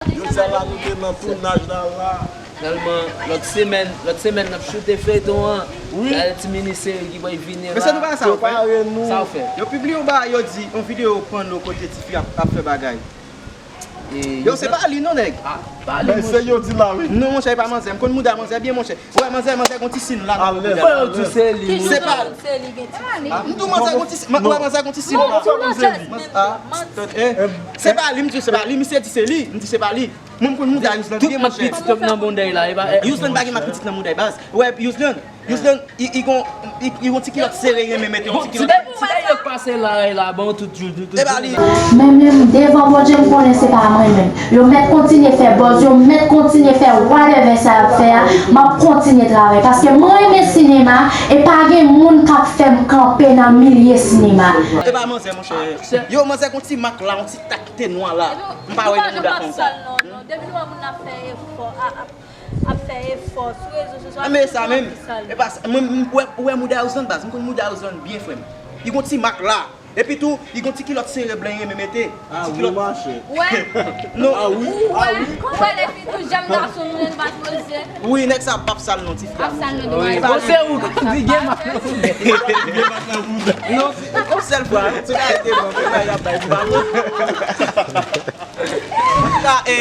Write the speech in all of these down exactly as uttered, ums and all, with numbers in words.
Jodi a la, nou te nan tounaj la la. Sèlman, lòt semèn, lòt semèn, n ap choute feyton an. Wi. Gade ti mini seri ki pral vini la. Men se nou pa sa w fè. Prepare nou. Sa w fè. Yo pibliye yon bagay, yo di, yon videyo pòno kote tifi ap, ap fè bagay. E yo, se pa li non, nèg. Ah, pa li, monchè. Men se yo di la, wi. Non, monchè, e pa manzè. M konn mouda manzè byen, monchè. Ou wè manzè, manzè gon ti sin la nan mouda. Alèz. Fò yo di se li. Se pa li. M di w manzè gon ti sin, ou wè manzè gon ti sin la. Ah, eh, se pa li, m di w se pa li, misye di se li, m di se pa li. Mwen, m konn mouda Youslan byen, monchè. Tout mak pitit nan mouda l la, e pa, eh, Youslan pa gen mak pitit nan mouda l, baz. Ou wè, Youslan, Youslan, li, li gon, li, li gon ti kilòt sere, li renmen mete yon ti kilòt. Ti bagay yo k pase la, e la, bon, tout jou, tout, tout. E pa li. Men menm devan Bondye, m konnen se pa mwen menm. Yo mèt kontinye fè buzz, yo mèt kontinye fè whatever sa y ap fè a, m ap kontinye travay. Paske mwen renmen sinema, e pa gen moun k ap fè m kanpe nan milye sinema. E pa manzè, monchè. Yo, manzè gon ti mak la, yon ti tak te nwa la. M pa wè nan mouda fanm sa. Non, non. Depi nou wè moun ap fè efò, a, ap, ap fè efò sou rezo sosyo, a, men sa menm, e pa sa, mwen, m wè, ou wè mouda Youslan baz, m konn mouda Youslan byen, frè m. Li gon ti mak la. Epi tou, li gon ti kilòt sere blan, li renmen mete. Ah, wi, machè. Wè. Non. Ah, wi. Ou wè, ou wè lè fi tou janm nan sou nou, nou pa poze. Wi, nèg sa p ap sal non, ti frè. Ap sal non, wi, bon, se ou ki di gen mak nan mouda. Gen mak nan mouda. Non, se yon sèl fwa, se pa rete bon, se pa y ap bay, se pa bon. Sa, e,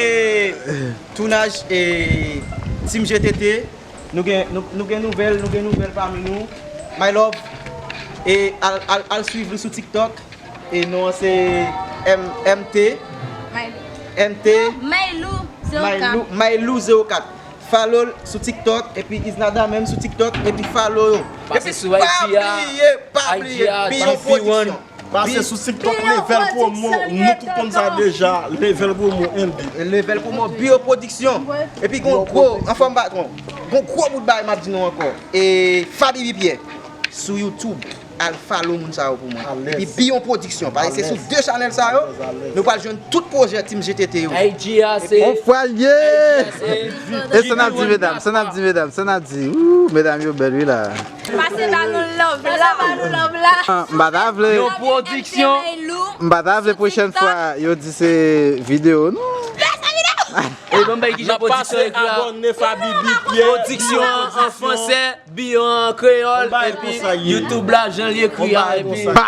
tounaj, e, Team G T T, nou gen, nou, nou gen nouvèl, nou gen nouvèl pami nou. My love, e, al, al, al swiv li sou TikTok. E non an se M, M T. Maylou. M T. Non, Maylou zewo kat. Maylou, Maylou zewo kat. Follow l sou TikTok, epi Isnada menm sou TikTok, epi follow yo. Epi pa bliye, pa bliye, Biyon Pwodiksyon. Pase sou TikTok, Level Promo, nou tout konn sa deja, Level Promo, N B. Level Promo, Biyon Pwodiksyon. Epi gon gwo, anfòm patwon, gon gwo bout bagay m ap di nou ankò. E Faby Pierre, sou YouTube. Al follow moun sa yo pou mwen. Alèz. Epi Biyon Pwodiksyon, paske se sou de chanèl sa yo, nou pral jwenn tout pwojè Team G T T yo. I G A C. On fwa l ye. E sa n ap di, medam, sa n ap di, medam, sa n ap di. Ooh, medam yo bèl, wi, la. Pase ba nou love la, ba nou love la. Ah, m pa ta vle. Yon pwodiksyon. M pa ta vle pwochèn fwa yo di se videyo, non. E bon, bay ki jan pwodiksyon ekri a. Abòne Faby Pierre. Pwodiksyon an, an fransè. Biyon an kreyòl, epi YouTube la, jan li ekri a, epi pa.